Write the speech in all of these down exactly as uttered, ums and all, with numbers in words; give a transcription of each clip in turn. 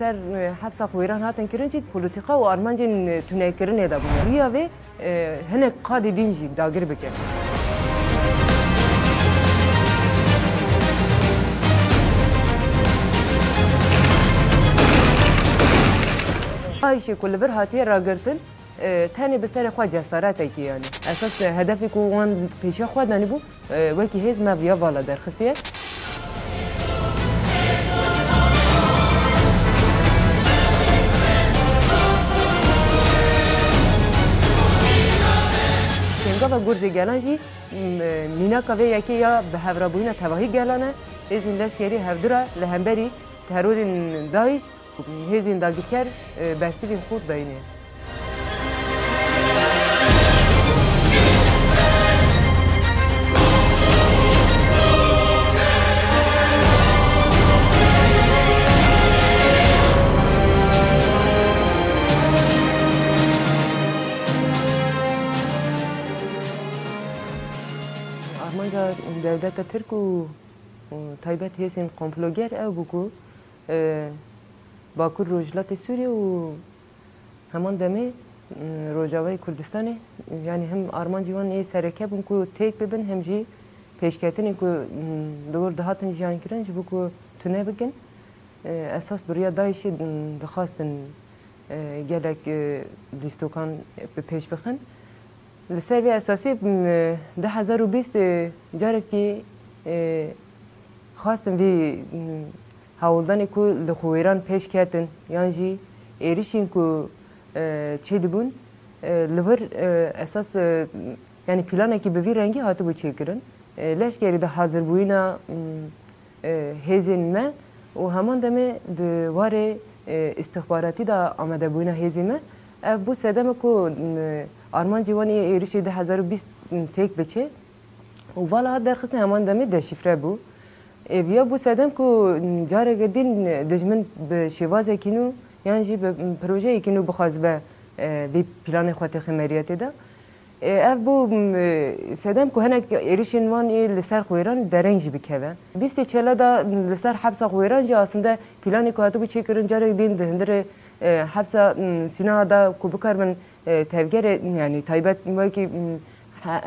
Ser, e, hepsa xwêran hatin kirin jî polîtîka û armancên, e, tunekirinê de bûne. Riya vê, e, hinek qadê din jî dagir bike. DAIŞê ku li vir hatiye ragirtin, e, tenê bi serê xwe cesaretekî, yanî esas, e, hedefê ku wan pêşiya xwe danîbû, e, wekî hêz me viya vala derxistiye. Çengava Gurzê Gelan jî, m-, e, mînaka vê yekê ya bihevrabûyîna tevahî gelan e. Hêzên leşkerî hevdira li hemberî terorên DAIŞ Hêzên dagirker, e, bersivên xurt dayîne. Armanca dewleta Tirk û, û taybet hêzên komploger ew bû ku, e, Bakur Rojhilatê Sûriyê û heman demê, m, Rojavayê Kurdistanê, yanî hem armancî wan ê sereke bûn ku têk bibin, hem jî pêşketinên ku, m, li wir dihatin jiyankirin ji bo ku tune bikin. E, esas bi riya DAIŞê, m, dixwastin, e, gelek, e, dîstokan bi pêş bixin. Li ser vê esasî, m, du hezar û bîst, e, carekî, e, xwestin vî, m, hewldanê ku li xwêran pêş ketin, yan jî êrişên ku, e, çêdibûn, e, li vir, e, esas, e, yanî planekî bi vî rengî hatibû çêkirin. E, leşkerî di hazirbûyîna, m, e, hêzên me û heman demê di warê, e, îstixbaratî de amadebûyîna hêzên me. Ev bû sedeme ku, e, armancê wan ê êrişê du hezar û bîst têk biçe û vala hat derxistin heman demê deşîfre bû. E, viya bû sedem ku careke din dijmin bi şêwazekî nû yan jî bi projeyekî nû bixwazibe, e, vî planê xwe têxe meriyetê de. E, ev bû, m, e, sedem ku hinek êrişên wan ê li ser xwêran dereng jî bikeve. Bîstê Çela de li ser hepsa xwêran jî aslinde planê ku hatibû çêkirin carek din di hundirê, e, hepsa, m, Sîna de ku bikaribin, e, tevgerê, yanî taybet wekî, m, he-,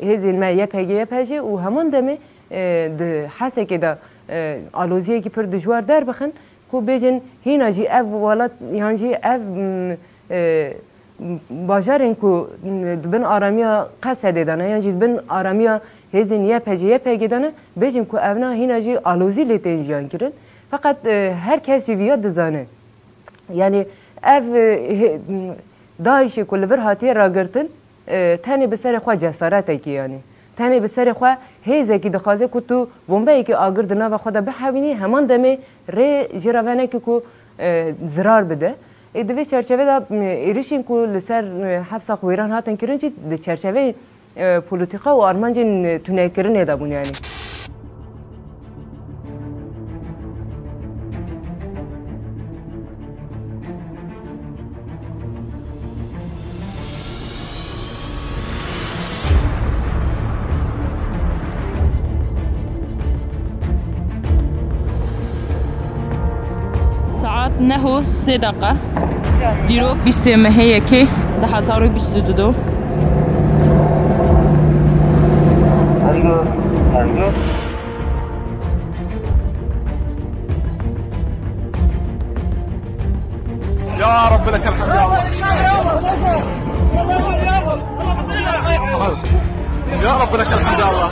e, hêzên me Y P G, Y P J û heman demê, e, di Hesekê de, e, aloziyekî pir dijwar derbixin ku bêjin hîna jî ev welat yan jî ev, m, e, bajarên ku, m, di bin aramiya Qesedê de ne, yan jî di bin aramiya hêzên Y P J, Y P G de ne, bêjin ku evna hîna jî alozî lê tên jiyan kirin. Feqet, e, her kes jî viya dizane. Yanî ev, e, hê-, m, DAIŞê ku li vir hatiye ragirtin, e, tenê bi serê xwe cesaretekî, yanî tenê bi serê xwe hêzekî dixwaze ku tu bombeyekî agir di nava xwe de bihewînî, heman demê rê jê re venekî ku, e, zirar bide. Ê, di vê çerçeve de, e, êrişên ku li ser, e, hepsa xwêran hatin kirin jî di çerçeveyê, e, polîtîka û armancên, e, tunekirinê de bûn, yanî. Saet neh û sê deqa. Dîrok bîstê mehê yekê du hezar û bîst û du. يا رب لك الحمد يا الله. يا رب لك الحمد يا الله.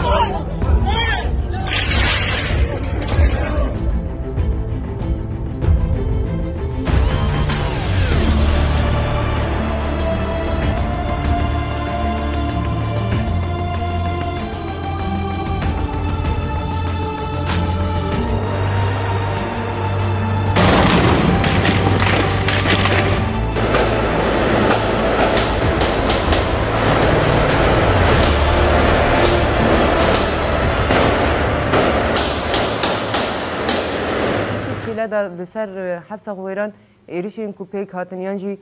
Çîle de li ser, e, hepsa Xwêran êrişên ku pêk hatin yan jî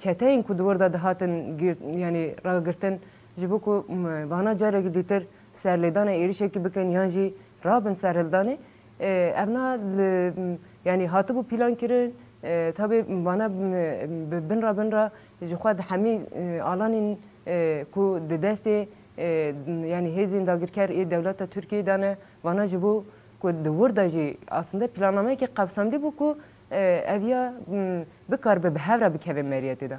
çeteyên ku di wir de dihatin gir-, yanî ragirtin, ji bo ku, m, vana carekî dîtir serlêdana êrişekî bikin yan jî rabin serhildanê, e, evna li, m, Yanî hatibû pîlan kirin, e, tabê vana, e, bi bin re bin re ji xwe di hemî, e, alanên, e, ku di destê, e, yanî hêzên dagirker ê dewleta Tirkiyeyê de ne, vana ji bo ku di wir de jî aslinde plannameyekê qewsemdî bû ku, e, ev ya, m, bikaribe bi hev re bikeve meriyetê de.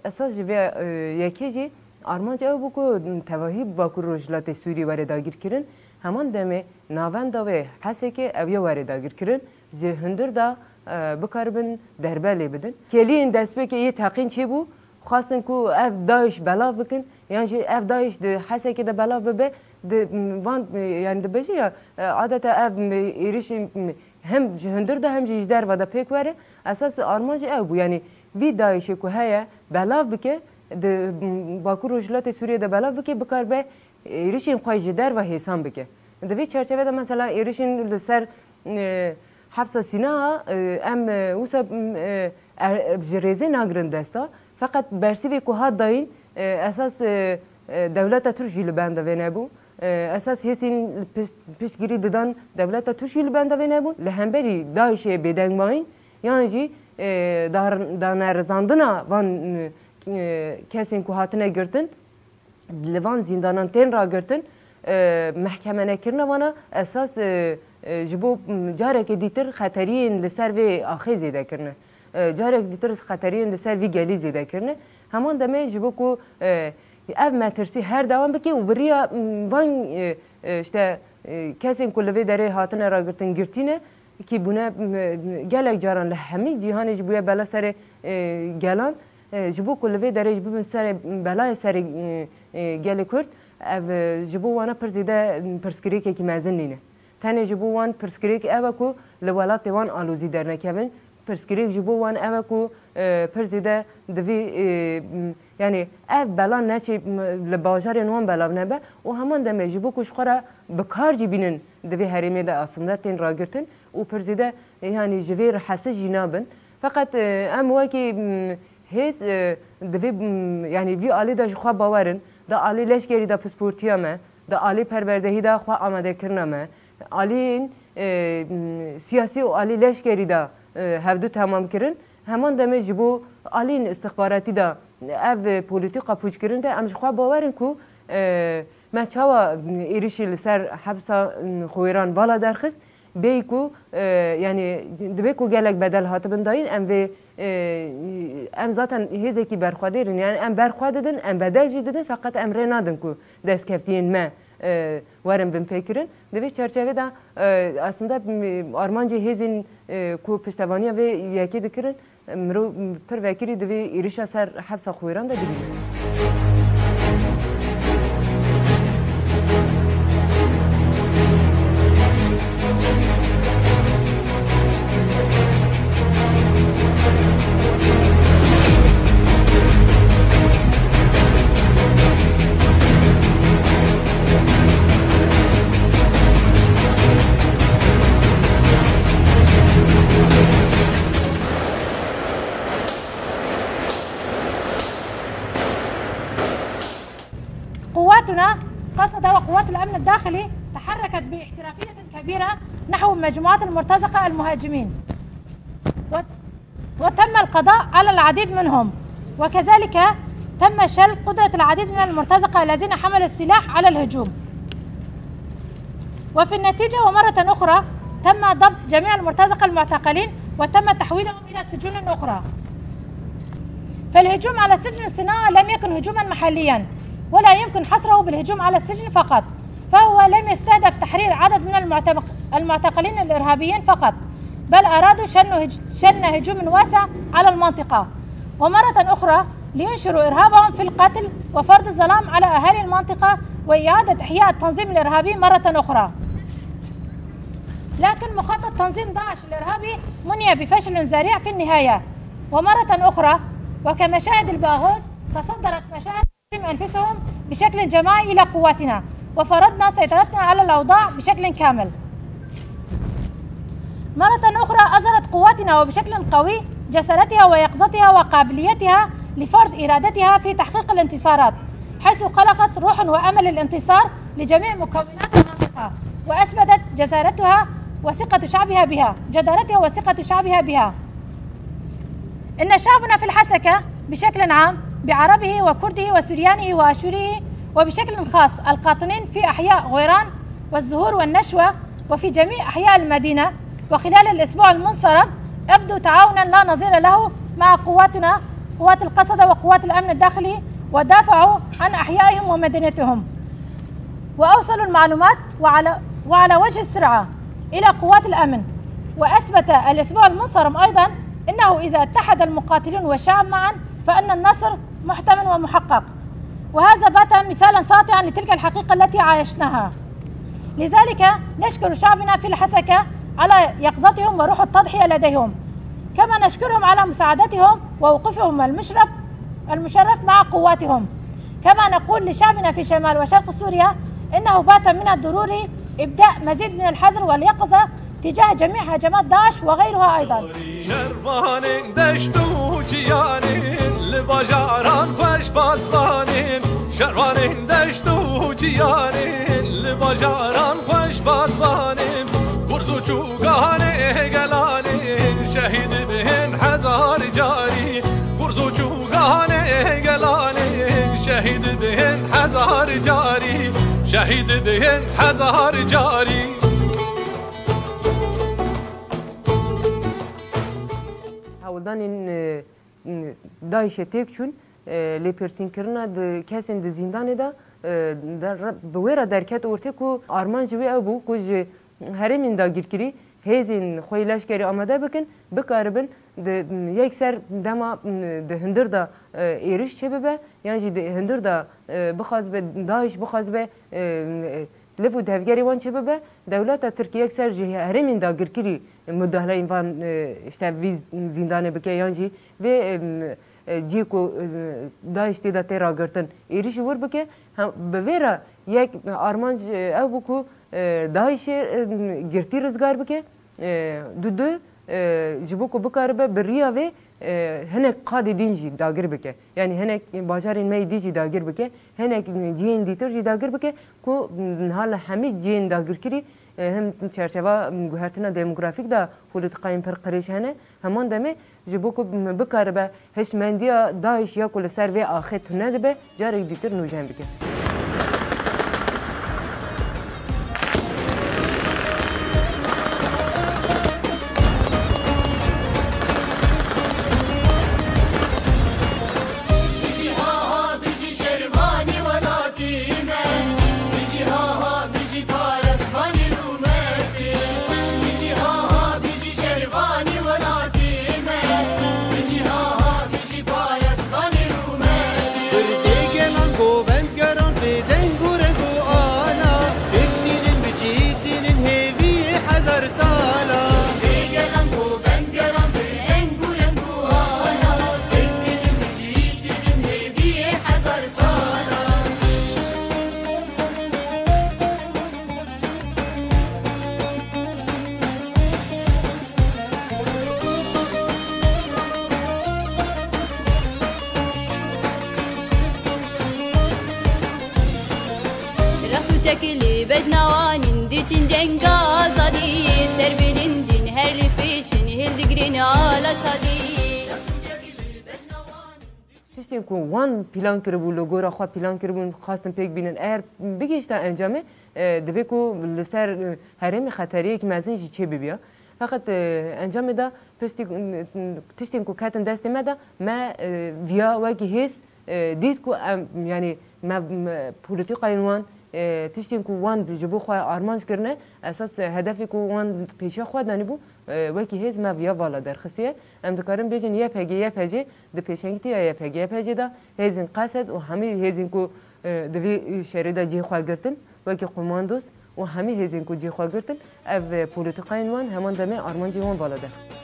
Esas ji vê, e, yekê jî armanc ew bû ku tevahî Bakur Rojhilatê Sûriyê were dagirkirin, heman demê navenda wê Hesekê ew ya were dagirkirin, ji hundir de, e, bikaribin derbe lê bidin. Kêliyên destpêkê yê teqîn çêbû, xwestin ku ev DAIŞ belav bikin, yan jî ev DAIŞ di Hesekê de belav bibe, di, m, van, e, yanî dibêje ya, e, adeta ev, m, êrişî, m, hem ji hundir de hem jî ji derve de pêk were. Esas armanc ew bû, yanî vî DAIŞê ku heye belav bike, di, m, Bakur Rojhilatê Sûriyê de belav bike, bikaribe êrişên xwe ji derve hêsan bike. Di vê çerçeve de mesela êrişên li ser, e, Hepsa Sîna, e, em, e, wisa, m, e, er, ji rêzê nagirin desta. Feqet bersîvê ku hat dayîn, e, esas, e, e, dewleta Tirk jî li benda vê nebû. E, esas hêzên pişt-, piştgirî didan dewleta Tirk jî li benda vê nebûn. Li hemberî DAIŞê bêdengmayîn yan jî, e, dar-, danerizandina van, e, kesên ku hatine girtin, li van zîndanan tên ragirtin, e, mehkemenekirina vana esas, e, e, ji bo, m, carekê dîtir xeteriyên li ser vê axê zêde kirine. E, carek dîtir xeteriyên li ser vî gelî zêde kirine. Heman demê ji bo ku, e, ev metirsî her dewam bike û bi riya, m, van, e, e, işte, e, kesên ku li vê derê hatine ragirtin girtîne, kî bûne, m, gelek caran li hemî cîhanê jî bûye bela serê, e, gelan. E, ji bo ku li vê derê jî bibin serê, belayê serê, e, e, gelê Kurd, ev, e, ji bo wana pir zêde, m, pirsgirêkekî mezin nîne. Tenê ji bo wan pirsgirêk ew e ku li welatê wan alozî dernekevin. Pirsgirêk ji bo wan ew e ku, e, pir zêde divê, e, m, yanî ev bela neçê, m, li bajarên wan belav nebe û heman demê ji bo ku ji xwe re bi kar jî bînin di vê herêmê de aslında tên ragirtin û pir zêde, e, yanî ji vê rihesij jî nabin. Feqet, e, em wekî, m, hêz, e, di vê, m, yanî vî alî de ji xwe bawer in, di alî leşkerî de pisportiya me, di alî perwerdehî de xwe amadekirina me, aliyên, e, m, siyasî û alî leşkerî de, e, hevdu temam kirin. Heman demê ji bo aliyên istixbaratî de ev polîtîka pûçkirin de em ji xwe bawer in ku, e, me çawa êrişî li ser hepsa, m, Xwêran vala derxist, bêyî ku, e, yanî divê ku gelek bedel hatibin dayîn, em vê, e, em zaten hêzekî berxwedêr in. Yanî em berxwe didin, em bedel jî didin, feqet em rê nadin ku destkeftiyên me, e, werin binpêkirin. Di vê çerçevê de, e, aslında, m, armancê hêzên, e, ku piştevaniya vê yekê dikirin, mirov pir vekirî di vê êrişa ser hepsa Xwêran de dibîne. قواتنا، قصد وقوات الأمن الداخلي، تحركت باحترافية كبيرة نحو مجموعات المرتزقة المهاجمين، وت-، وتم القضاء على العديد منهم، وكذلك تم شل قدرة العديد من المرتزقة الذين حملوا السلاح على الهجوم. وفي النتيجة ومرة أخرى تم ضبط جميع المرتزقة المعتقلين وتم تحويلهم إلى سجون أخرى. فالهجوم على سجن الصناعة لم يكن هجوما محليا، ولا يمكن حصره بالهجوم على السجن فقط، فهو لم يستهدف تحرير عدد من المعتمق-، المعتقلين الإرهابيين فقط، بل أرادوا شن هج-، شن هجوم واسع على المنطقة، ومرة أخرى لينشروا إرهابهم في القتل وفرض الظلام على أهالي المنطقة وإعادة إحياء التنظيم الإرهابي مرة أخرى. لكن مخطط تنظيم داعش الإرهابي مني بفشل ذريع في النهاية. ومرة أخرى، وكمشاهد الباغوز، تصدرت مشاهد أنفسهم بشكل جماعي إلى قواتنا، وفرضنا سيطرتنا على الأوضاع بشكل كامل. مرة أخرى أظهرت قواتنا وبشكل قوي جسارتها ويقظتها وقابليتها لفرض إرادتها في تحقيق الانتصارات، حيث خلقت روح وأمل الانتصار لجميع مكونات المنطقة، وأثبتت جسارتها وثقة شعبها بها، جدارتها وثقة شعبها بها. إن شعبنا في الحسكة بشكل عام، بعربه وكرده وسريانه وآشوريه، وبشكل خاص القاطنين في أحياء غويران والزهور والنشوة وفي جميع أحياء المدينة، وخلال الأسبوع المنصرم أبدوا تعاونا لا نظير له مع قواتنا، قوات القصدة وقوات الأمن الداخلي، ودافعوا عن أحيائهم ومدنيتهم، وأوصلوا المعلومات وعلى، وعلى وجه السرعة إلى قوات الأمن. وأثبت الأسبوع المنصرم أيضا أنه إذا اتحد المقاتلون والشعب معا فإن النصر محتمل ومحقق، وهذا بات مثالا ساطعا لتلك الحقيقة التي عايشناها. لذلك نشكر شعبنا في الحسكة على يقظتهم وروح التضحية لديهم، كما نشكرهم على مساعدتهم ووقوفهم المشرف، المشرف مع قواتهم. كما نقول لشعبنا في شمال وشرق سوريا إنه بات من الضروري إبداء مزيد من الحذر واليقظة تجاه جميع هجمات داعش وغيرها أيضا. Şervanên deşt û ciyanên li bajaran xweş bazvanên. Şervanên deşt û ciyanên li bajaran xweş bazvanên. Gurz û çûganê gelanên şehîd bihên hezar carî. Gurz û çûganê gelanên şehîd bihên hezar carî. Şehîd bihên hezar carî. Hewldanên, e, DAIŞê têk çûn, e, lêpirsînkirina di kesên di zîndanê de, e, de re-, bi wê re derket ortê ku armanc ji wê ew bû ku ji herêmên dagirkirî hêzên xwe yê leşkerî amade bikin, bikaribin di, yekser dema di hundir de, e, êriş çêbibe, yan jî di hundir de, e, bixwazibe, DAIŞ bixwazibe, e, liv û tevgerê wan çêbibe, dewleta Tirk yekser ji herêmên dagirkirî mudaheleyên van, e, işte vî zîndanê bike yan jî vê, em, e, cihê ku, e, DAIŞ tê de tê ragirtin êrîşî wir bike, ha, bi vê re yek armanc, e, ew bû ku, e, DAIŞê, e, girtî rizgar bike. E, du du, e, ji bo ku bikaribe bi riya vê, e, hinek qadê din jî dagir bike. Yanî hinek bajarên me yê dî jî dagir bike, hinek cihên dîtir jî dagir bike ku niha li hemî cihên dagirkirî, e, hem çerçeva guhertina demografîk de polîtîkayên pir qirêj hene, heman demê ji bo ku bikaribe hişmendiya DAIŞ ya ku li ser vê axê tune dibe, carek dîtir nûjen bike. Bijî ha ha, bijî şervanî welatî me. Bijî ha ha, bijî parestvanî rûmetî. Bijî ha ha, bijî şervanî welatî me. Bijî ha ha, bijî parestvanî rûmetî. Birzê gelan govendgeran bi deng û reng û ana. Têk tînin bi cî tînin hêviyê hezar sala. Birzê gelan govendgeran bi deng û reng û ana. Têk tînin bi cî tînin hêviyê hezar sala. Rext û çekilî bejna wanîn diçin cenga azadiyê, ser bilindin her li pêşin hêl digrin ala şadiyê. Tiştên ku wan plan kiribû, li gora xwe plan kiribûn, xwestin pêk bînin, eger bigihîşte encamê, e, divê ku li ser, e, herêmê xeteriyekî mezin jî çêbibiya. Feqet, e, encamê de piştî, e, tiştên ku ketin destê me de, me, e, viya wekî hêz, e, dît ku em, yanî me, me polîtîkayên wan, e, tiştên ku wan ji bo xwe armanc kirine, esas, e, hedefê ku wan pêşiya xwe danîbû, e, wekî hêz me viya vala derxistiye. Em dikarin bêjin Y P G, Y P G di pêşengtiya Y P G, Y P G de hêzên Qesed û hemî hêzên ku, e, di vê şerê de cihê xwe girtin, wekî komandos û hemî hêzên ku cihê xwe girtin, ev, e, polîtîkayên wan heman demê armancên wan vala derxistin.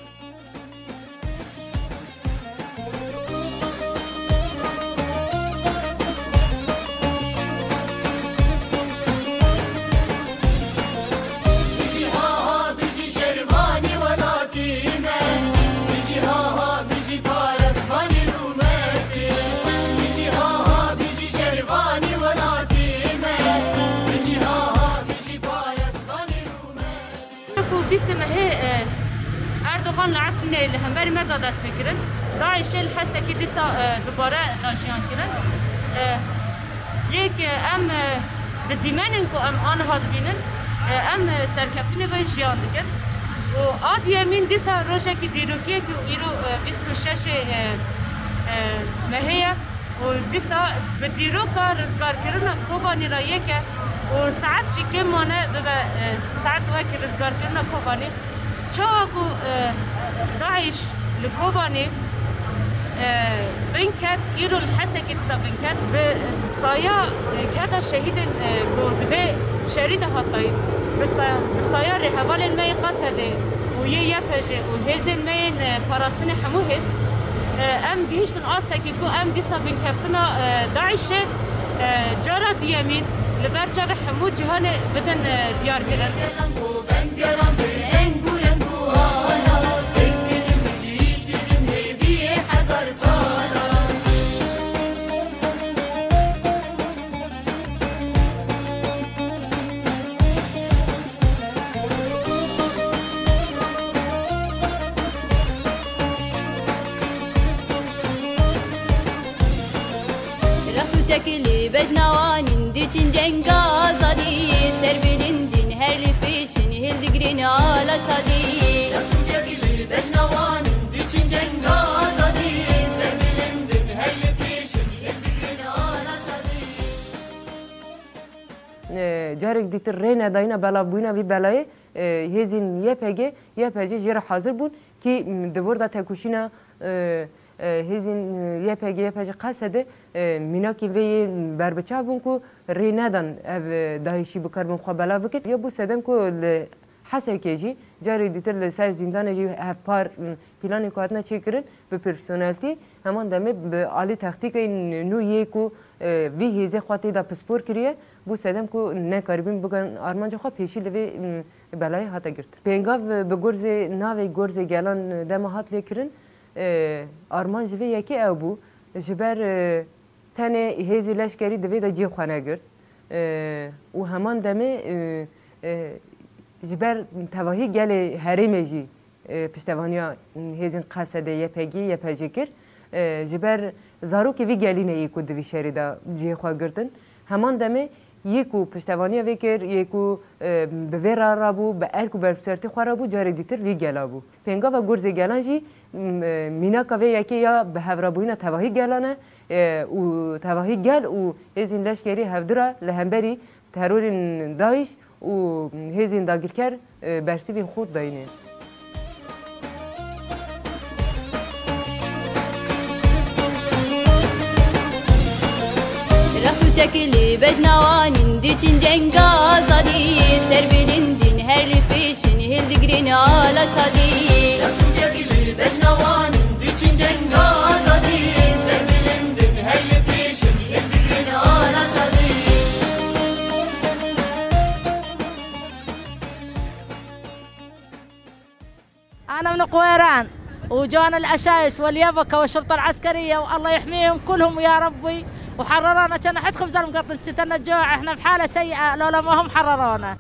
Bijî ha ha, bijî şervanî welatî me. Bijî ha ha, bijî parestvanî rûmetî. Bijî ha ha, bijî şervanî welatî me. Bijî ha ha, bijî parestvanî rûmetî. Ku Li hemberî me da dest pê kirin. DAIŞê li Hesekê dîsa, e, dubare da jiyan kirin. E, yek, e, em, e, bi dîmenên ku em aniha dibînin, e, em, e, serkeftinê ve jiyan dikin. Û a duyemîn dîsa rojekî dîrokî ye ku îro, e, bîst û şeş e, e, mehê ye. Û dîsa bi dîroka rizgarkirina Kobanî re yek e û saet jî kêm mane bibe, e, saet wekî rizgarkirina Kobanî. Çawa ku, e, DAIŞ li Kobanî, e, bin ket, îro li Hesekê dîsa bin ket, bi saya, e, keda şehîdên, e, ku di vê şerî de hat dayîn, bi saya, bi saya rêhevalên me yê Qesedê û yê Y P G û hêzên me yên, e, parastinê hemû hêz, e, em gihîştin astekî ku em dîsa binkeftina, e, DAIŞê, e, cara duyemîn li ber çavê hemû cîhanê bidin, e, diyar kirin. Rex û çekilî bejna wanîn diçin cenga azadî, ser bilindîn her li pêşin hil digrin ala şadî. Rex û çekilî bejna wanîn diçin cenga azadî, ser bilindîn her li pêşin hil digrin ala şadî. E, carek dîtir rê nedayîna belavbûyîna vî belayê, e, hêzên Y P G, Y P G jê re hazir bûn kî, m, di vir de tekoşîna, e, e, hêzên, e, Y P G, Y P G Qesede, e, mînakên vê yê berbiçav bûn ku rê nedan ev, e, DAIŞî bi kar bin xwe belav bikin. Ya bû sedem ku li Hesekê jî carê dîtir li ser zîndanê jî hevpar, m, planê ku hatine çêkirin bi profesyoneltî, heman demê bi alî taktîkên nû yê ku, e, vî hêzê xwe tê de pispor kiriye, bû sedem ku nekaribîn bikin armanca xwe pêşî li vê, m, belayê hate girtin. Pêngav bi gurzê, navê gurzê gelan dema hat lêkirin, e, armanc ji vê yekê ew bû, ji ber, e, tenê hêzê leşkerî di vê de cihê xwe negirt, e, û heman demê, e, e, ji ber tevahî gelê herêmê jî, e, piştevaniya hêzên Qesedê, Y P G, Y P G kir. E, ji ber zarokê vî gelî ne yê ku di vî şerê de cihê xwe girtin. Heman demê yê ku piştevaniya vê kir, yê ku, e, bi vê re rabû, bi erk û berpirsiyartî xwe rabû, carek dîtir vî gela bû. Pêngava gurzê gelan jî, m, e, mînaka vê yekê ya bi hevrabûyîna tevahî gelan e, e, û tevahî gel û hêzên leşkerî hevdira li hemberî terorên DAIŞ û hêzên dagirker, e, bersivên xurt dayîne. Rex û çekilî bejna wanîn diçin cenga azadî, ser bilindîn her li pêşin hil digrin ala şadî. Rex û çekilî bejna wanîn diçin cenga azadî, ser bilindîn her li pêşin hil digrin ala şadî. أنا من قويران، وجانا الأشايس واليبكة والشرطة العسكرية، والله يحميهم كلهم يا ربي، وحررونا. كنا حد خبز المقطن، شتنا جوع، احنا بحالة سيئة لولا ما هم حررونا.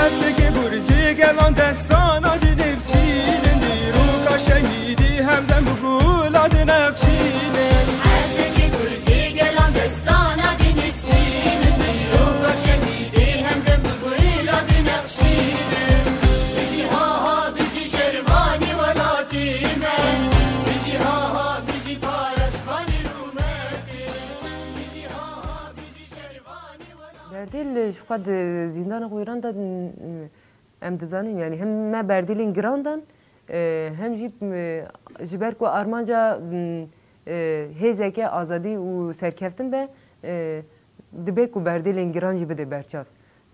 Hesekê gurzê gelan destana di nefsînin, dîroka şehîdî hemdem bi gula dinexşînin. Hesekê gurzê gelan destana di nefsînin, dîroka şehîdî hemdem bi gula dinexşînin. Bijî ha ha, bijî şervanî welatî me. Bijî ha ha, bijî parasvanî rûmetî. Bijî ha ha, bijî şervanî welatî. Berdêl ji xwe di zîndana Qoyran de, em dizanin, yanî hem me berdêlên giran dan, e, hem jî, e, ji ber ku armanca, e, hêzeke azadî û serkeftin be, e, dibe ku berdêlên giran jî bide berçav.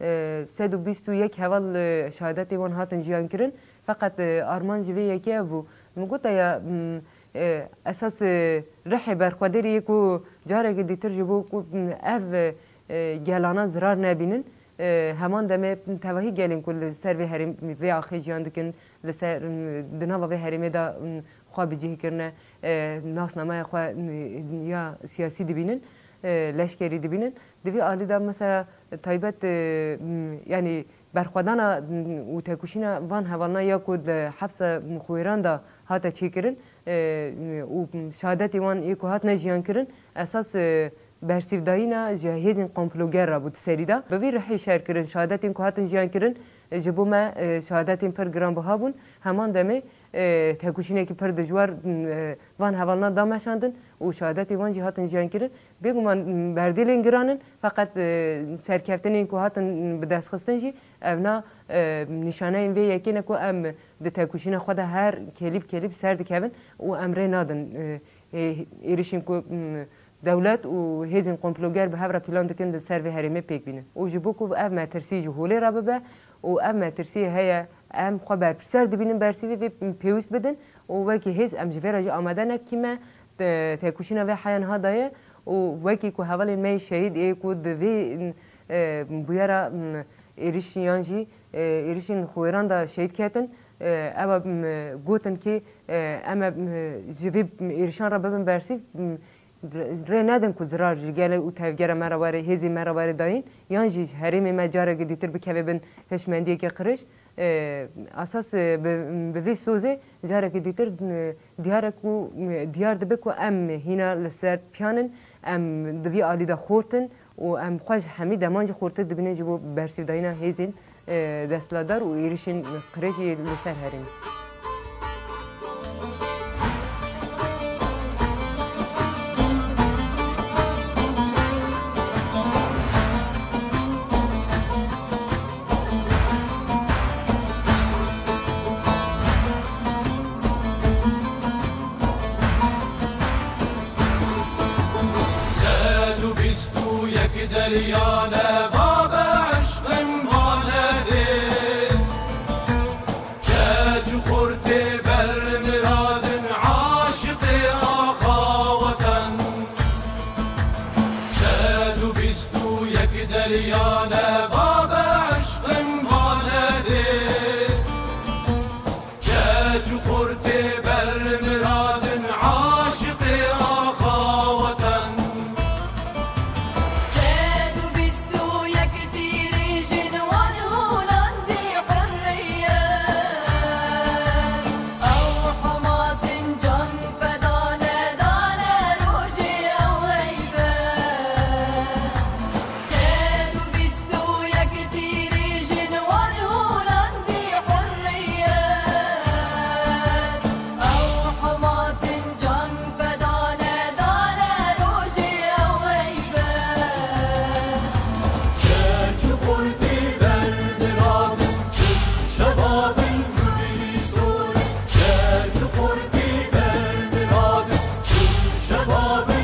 E, sed û bîst û yek heval, e, şehadetê wan hatin jiyan kirin. Feqet, e, armanc ji vê yekê ev bû. Min gote ya, m, e, esas, e, rihê berxwedêrê yê ku careke dîtir ji bo ku, m, ev, e, gelana zirar nebînin, e, heman demê tevahî gelên ku li ser vê herêm-, vê axê jiyan dikin, li ser, m, di nava vê herêmê de, m, xwe bicih kirine, e, nasnameya xwe, e, ya siyasî dibînin, e, leşkerî dibînin. Di vî alî de mesela taybet, e, m, yanî berxwedana, m, û tekoşîna van hevalna ya ku di hepsa xwêran de hate çêkirin, e, û şehadetê wan yê ku hatine jiyankirin, esas, e, bersîvdayîna ji hêzên komploger re bû di serî de. Bi vî rihê şer kirin, şehadetên ku hatin jiyan kirin, e, ji bo me, e, şehadetên pir giranbiha bûn. Heman demê, e, tekoşînekî pir dijwar, e, van hevalna da meşandin û şehadetê wan jî hatin jiyan kirin. Bêguman, m, berdêlên giran in, feqet, e, serkeftinên ku hatin, m, bi dest xistin jî evna, e, nîşaneyên vê yekê ne ku em di tekoşîna xwe de her kêlî bi kêlî bi ser dikevin û em rê nadin, e, ê-, êrişên ku, m, dewlet û hêzên komploger bi hev re plan dikin di ser vê herêmê pêk bînin. Û ji bo ku ev metirsî ji holê re bibe û ev metirsî heye, em xwe berpirsiyar dibînin bersîvê vê pêwîst bidin û wekî hêz em ji vê re jî amade ne kî me, te-, tekoşîna vê heya niha daye û wekî ku hevalên me yê şehîd ê ku di vê, e, bûyera, m, êrişî yan jî, e, êrişên xwêran de şehîd ketin, e, ew e, m, gotin kî, e, em e, m, ji vê êrişan re bibin bersîv, m, rê nedin ku zirar ji gelê û tevgera me re were, hêzê me re were dayîn, yan jî herêmê me carekî dîtir bikeve bin hişmendiyeke qirêj. E, esas, e, bi, bi vê sozê carekî dîtir, e, diyar e ku, e, diyar dibe ku em hîna li ser piyan in, em di vî alî de xort in û em xwe ji hemî deman jî xortir dibînin ji bo bersîvdayîna hêzên, e, desthilatdar û êrişên qirêj yê li ser herêmê. Sed û bîst û yek derya ne babe eşqim vanedê. Keç û xurtê ber miradin aşiqê axa weten. Sed û bîst û yek derya ne babe eşqim vanedê. Keç û xurtê ber miradin aşiqê axa weten. Sed û bîst û yek tîrî jin wan hûlandî hurriyet. Ew hematin can feda nedane rojê ew heybet. Sed û bîst û yek tîrî jin wan hûlandî hurriyet. Ew hematin can feda nedane rojê ew heybet. Keç û xurtî ber miradin, şebabin Kurdî sorî. Keç û xurtî ber miradin, şebabin